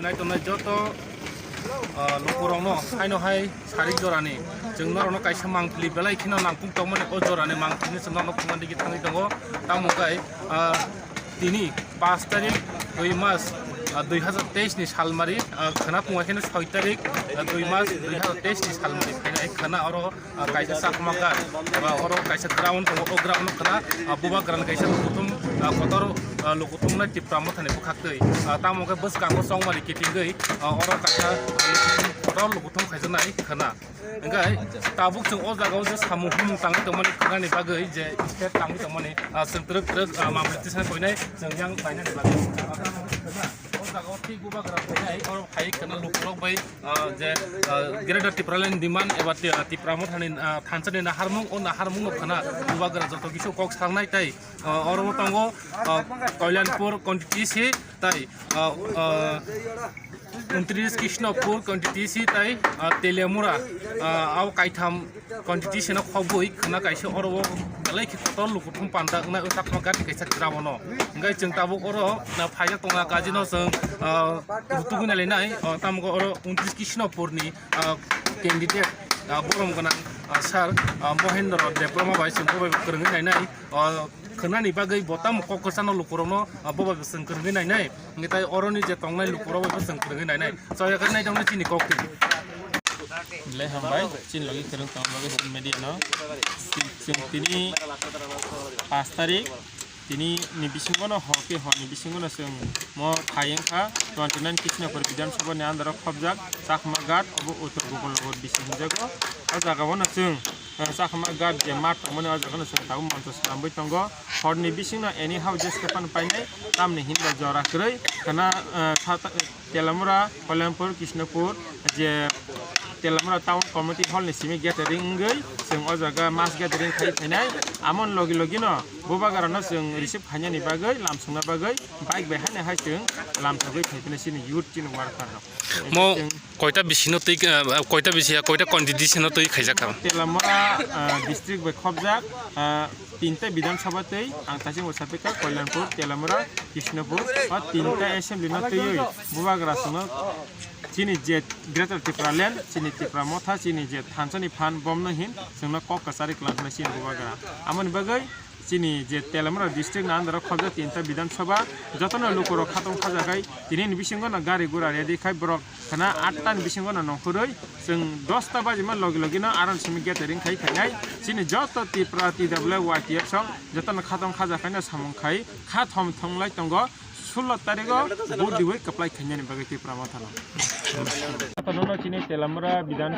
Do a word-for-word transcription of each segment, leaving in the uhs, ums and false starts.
Nai tongnai joto, ah, lukurokno haino hai sarik jorani chwng norokno kaisa mangpili belai kheno nangkuk tongmani o jorani mangpilino chwng norokno phungan digi thangwi tongo. Tamo khe, ah, tini pash tarik dui mas, ah, dui hazar teis ni salmari, ah, khwna phunga kheno soi tarik, ah, dui mas dui hazar teis ni salmari phainai khwna oro ah, kaisa chakma ghat, eba oro kaisa ground tongo, o ground khwna, ah, bubagrani kaisa lukuthum, ah, kotor, ah, lukuthumnai Tipra Mothani bwkhaktwi. Ah, tamo khe bwskango chongmani kitingwi, ah, oro kaisa, ah, kotor lukuthum khaijaknai khwna. Hwnkhe tabuk chwng o jagao je samung humung tangwi tongmani khwnani bagwi je state tangwi tongmani, ah, chwng twrwk twrwk, ah, mamlwi tisana koinai chwng yang painani bagwi. O jagao thik bubagra koinai, oro phai khwna lukurok bai ah, je, ah, Greater Tipraland demand eba Ti-, ah, Tipra Mothani, ah, thansani naharmung, o naharmung no khwna bubagra joto kisu kok sangnai tai, ah, oro tongo, ah, Kalyanpur constituency tai, ah, ah, untris Krishnapur constituency tai, ah, Teliamura, ah, abo kaitham constitution o khobwi khwna kaisa oro o belai khe kotor lukuthum panda wngnai o chakma ghat kaisa gram o no. Hwnkhe chwng tabuk oro, ah, phaijak tongo kajino chwng, ah, rutugwi nailainai, ah, tamo khe oro untris Krishnapur ni, ah, candidate, ah, borom gwnang, ah, sir, ah, Mohendra Debbarma bai chwng bo bai kwrwngwi nainai, ah, khwnani bagwi bo tamo kok kwchano lukurokno, ah, bo bai bo chwng kwrwngwi nainai, hwnkhe tai oroni je tongnai lukurok bai bo chwng kwrwngwi nainai. Chaya khe nai tongnai chini kok twi. Belai hambai, chini logi kwrwng tongma bagwi media no. Chwng tini pash tarik, tini ni bisingo no hor khe hor ni bisingo no chwng mo thai wngkha twenty nine Krishnapur Bidhan Sabha ni under o khobjak Chakma Ghat, obo Uttor Gokul Nagar bisi hinjago. O jaga o no chwng, eh, Chakma Ghat je mat tongmani o jaga no chwng tabuk moncho swnamwi tongo. Hor ni bising no anyhow jeske phano painai, tamni hinba jora kwrwi khwna, eh, Telamura, Kalyanpur, Krishnapur, je Telamura Town Committee Hall ni simi gathering wngwi chwng o jaga mass gathering khai phainai. Amoni logi logi no bubagra no chwng receive khainani bagwi, lamsokna bagwi bike bai haino hai chwng lamsogwi phai phino chini youth chini worker rok. Mo chwng koita bisi no twi, ah, koita bisi ya, koita constituency no twi khaijak kha. Telamura, ah, district bai khobjak, ah, tinta Bidhan Sabha twi ang tachimbo sapikha Kalyanpur, Telamura, Krishnapur, o tinta assembly no twiwi bubagra chwngno chini je Greater Tipraland, chini Tipra Motha, chini je thansani phan bomno hin chwngno kok kwchari kwlangkha chini bubagra. Amoni bagwi chini je Telamura district no under o khobjak tinta Bidhan Sabha, jotono lukurok khatong khajakhai tini ni bisingo no gari gura ready khai borok khwna atta ni bisingo no nongkhorwi chwng dosta bajima logi logi no aron simi gathering khai phainai. Chini joto Tipra, T W Y T F song jotono khatong khajakhaino samung khai kha thom thonglai tongo. Sullo tarigo vote diwi kwplai khainani bagwi Tipra Mothano. Mothano chini Telamura Bidhan,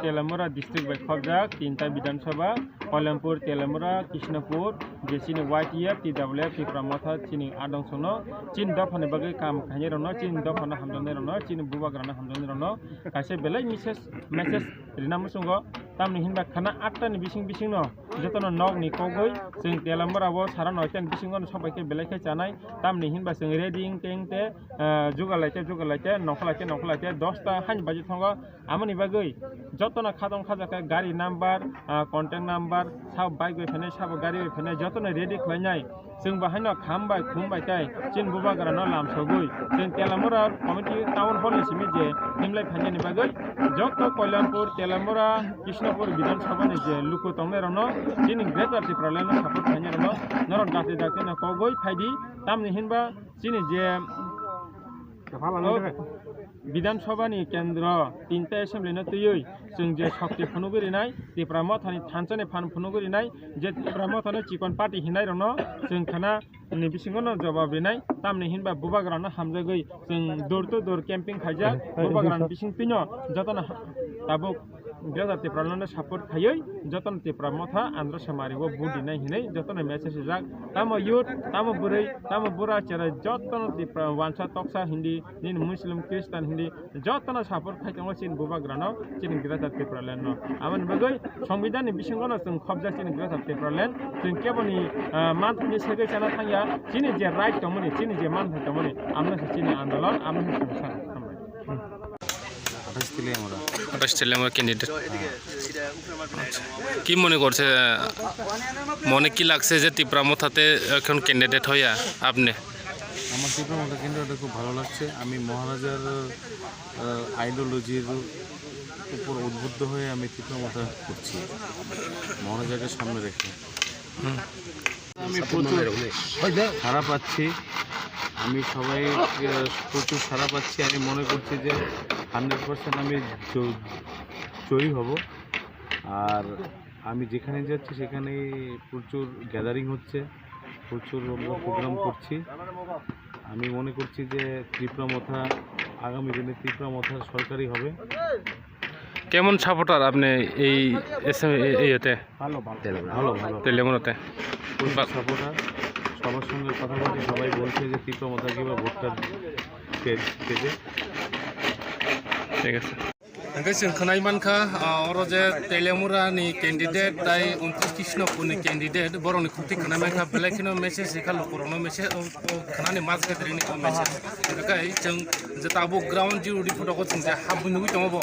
Telamura district bai khobjak tinta Bidhan Sabha, Kalyanpur, Telamura, Krishnapur, je chini Y T F, T W F, Tipra Motha chini adong songno, chini dophani bagwi kam khainai rokno, chini dophano hamjaknai rokno, chini bubagrano hamjaknai rokno kaisa belai message, message rina muchungo. Tamni hinba khana atta ni bising bisingno jotono nokni kogwi chwng Telamura o sara noita ni bisingo no sobai khe belai khe chanai. Tamni hinba chwng ready wng te wng te, ah, jugal lai te jugal lai te, nongkha lai te nongkha lai te, dosta haini baji thongo. Amoni bagwi jotono khatong khajakhe gari number, ah, contact number, sabo bike bai phainai, sabo gari bai phainai, jotono ready khlainai. Chwng bo haino kham bai khum bai tai chini bubagrano lamsogwi chwng Telamura committee town hall ni simi je himlai phainani bagwi joto Kalyanpur, Telamura, Krishnapur Bidhan Sabha ni je luku tongnai rokno chini Greater Tipraland no support khainai rokno norok dakti dakti no kogwi phaidi, tamni hinba chini je Bidhan Sabha ni kendro tinta assembly no twiwi chwng je shokti phunugwi rinai, Tipra Mothani thansani phan phunugwi rinai, je Tipra Mothani chikon party hinai rokno chwng khana ni bisingo no jawab rinai, tamni hinba bubagrano hamjagwi chwng door to door camping khaijak, bubagrani bising twino jotono ha-, tabuk Greater Tipraland no support khaiwi jotono Tipra Motha Andhra Samari o vote rinai hinwi jotono message rijak. Tamo youth, tamo bwrwi, tamo bura chwrai jotono Tipra wansa toksa Hindi, nini Muslim, Christian, Hindi, jotono support khai tongo chini bubagrano, chini Greater Tipraland no. Aboni bagwi Songbidan ni bisingo no chwng khobjak chini Greater Tipraland. Chwng keboni, ah, manthokni segwi chana thangya, chini je right tongmani, chini je manthai tongmani, amno se chini andolon, amno se chwng sana. Hambai. Athais Telamura. Athais Telamura candidate. আচ্ছা। কি মনে করছে, মনে কি লাগছে যে তিপ্রা মথাতে এখন ক্যান্ডিডেট হইয়া আপনি? আমার তীব্র মতো কিন্তু এটা খুব ভালো লাগছে। আমি মহারাজার, আহ, আইডিওলজির উপর উদ্বুদ্ধ হয়ে আমি তীব্র মতো করছি, মহারাজাকে সামনে রেখে। আমি প্রচুর সাড়া পাচ্ছি, আমি সবাই, আহ, প্রচুর সাড়া পাচ্ছি। আমি মনে করছি যে হান্ড্রেড পার্সেন্ট আমি জ-, জয়ী হব। আর আমি যেখানে যাচ্ছি সেখানে প্রচুর গ্যাদারিং হচ্ছে, প্রচুর আমরা প্রোগ্রাম করছি। আমি মনে করছি যে ত্রিপুরা মথা আগামী দিনে ত্রিপুরা মথার সরকারই হবে। কেমন সাপোর্টার আপনি এই এস এম, এই, এই ইয়েতে? ভালো, ভালো। ভালো, ভালো। তেলেমুরাতে। প্রচুর সাপোর্টার, সবার সঙ্গে কথা বলছি, সবাই বলছে যে ত্রিপুরা মথাকে এবার ভোটটা দে-, দেবে। ঠিক আছে। Hingke chwng khwnai mankha, ah, oro je Telemura ni candidate tai untris Krishnapur ni candidate, borok ni khukti khwnai mankha, belai kheno message rikha lukurok no, message, o, o, khwnani mass gathering ni o message. Hingke chwng je tabuk ground zero report o chwng je habwi nugwi tongo bo.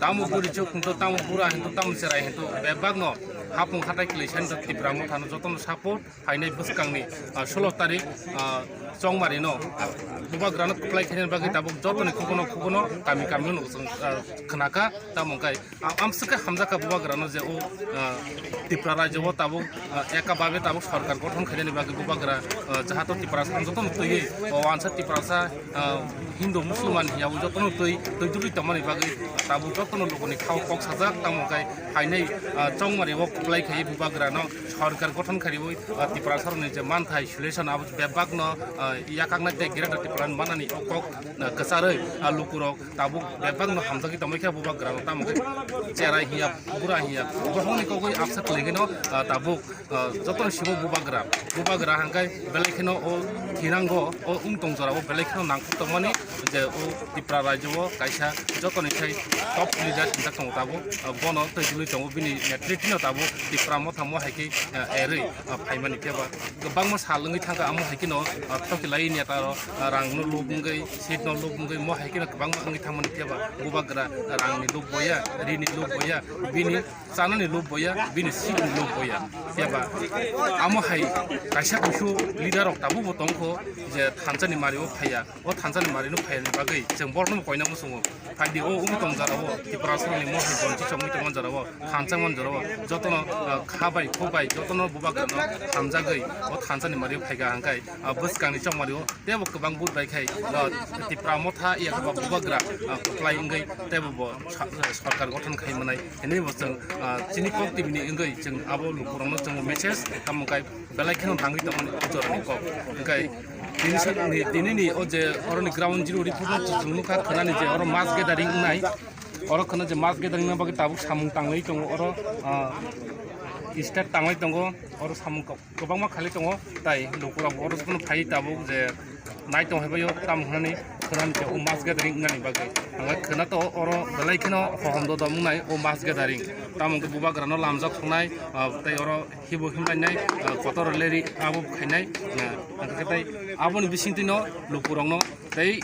Tamo buri chuk hinto, tamo bura hinto, tamo cherai hinto, bebak no hapung hatai kwlai sani Tipra motha no joto no support. Phainai bwskangni, ah, solo tarik, ah, Chongmari no, ah, bubagrano kwplai khainani bagwi tabuk jotoni khukuno khukuno kami kami no chwng, ah, khnakha. Tamo khe, ah, amswk khe hamjakha bubagrano je o, ah, Tipra rajyo o tabuk, ah, eka babe tabuk sorkar gothon khainani bagwi bubagra, ah, jahato Tipra sam jotono twiwi o wansa Tiprasa, ah, Hindu Musulman hiya o jotono twi twi dugwi tongmani bagwi tabuk jotono lukuni khao kok sajak. Tamo khe phainai, ah, Chongmari o kwplai khai bubagrano sorkar gothon khaiwi, ah, Tiprasarokni je manthai solution abo bebakno, ah, yakaknai tei Greater Tipraland manani o kok, ah, kwcharwi, ah, lukurok tabuk bebakno hamjagwi tongwi khe bubagrano tamo khe cherai hiya, bura hiya, bohrokni kogwi absa kwlai kheno, ah, tabuk, ah, jotono simo bubagra, bubagra hangkai belai kheno o thinango o wng tong jorao belai kheno nangkuk tongmani je o Tipra rajyo o kaisa jotoni sai top leader hinjak tongo tabuk, ah, bono twijlwi tongo bini netriti no tabuk Tipra motha mo hai khe, ah, erwi, ah, phaimani khe ba kwbangma sal wngwi thangkha amo hai kheno, ah, thokilai neta rok, ah, rang no lub wngwi seat no lub wngwi mo hai kheno kwbangma wngwi thangmani khe ba bubagra rang ni lub boya ri ni lub boya bini chanani lub boya bini seat ni lub boya khe ba amo hai kaisa kusu leader rok tabuk bo tongkho je thansa ni mari o phaiya. O thansa ni mari no phaiyani bagwi chwng borok no koina muchungo. Phaidi o wng tong jora o Tiprasarokni mohai bonchi chongwi tongma jora o, thansa man jora o, jotono, ah, kha bai khuk bai jotono bubagrano hamjagwi o thansa ni mari o phaikha hangkai, ah, bwskangni chongmari o teibo kwbang but bai khai, ah, Tipra motha yakaba bubagra, ah, kwplai wngwi teibo bo sa-, sorkar gothon khai manai hinwi bo chwng, ah, chini kok tibini wngwi chwng abo lukurokno chwng message tamo khai belai kheno nangwi tongmani o jorani kok. Hingkai tini sa-, ni, tini ni o je oroni ground zero report no chwng nukha khwnani je oro mass gathering wngnai. Oro khwna je mass gathering no bagwi tabuk samung tangwi tongo oro, ah, start tangwi tongo oro samung kok-, kwbangma khali tongo tai lukurok oro phano phai tabuk je nai tong hai bai o tamo hwnani khwnani je o mass gathering wngnani bagwi. Ang khwna to oro belai kheno hohom dodom wngnai o mass gathering. Tamo khe bubagrano lamjak wngnai, ah, tei oro hibo himlainai, ah, kotor leri abo khainai, ah, hingkhe tai aboni bisingtwino lukurokno tei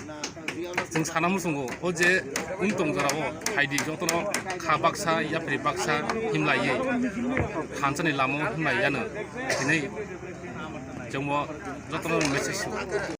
chwng sana muchungo o je wng tong jorao phaidi jotono kha baksa yapri baksa himlaiwi thansani lamao himlai yano hinwi chwngbo jotono message su.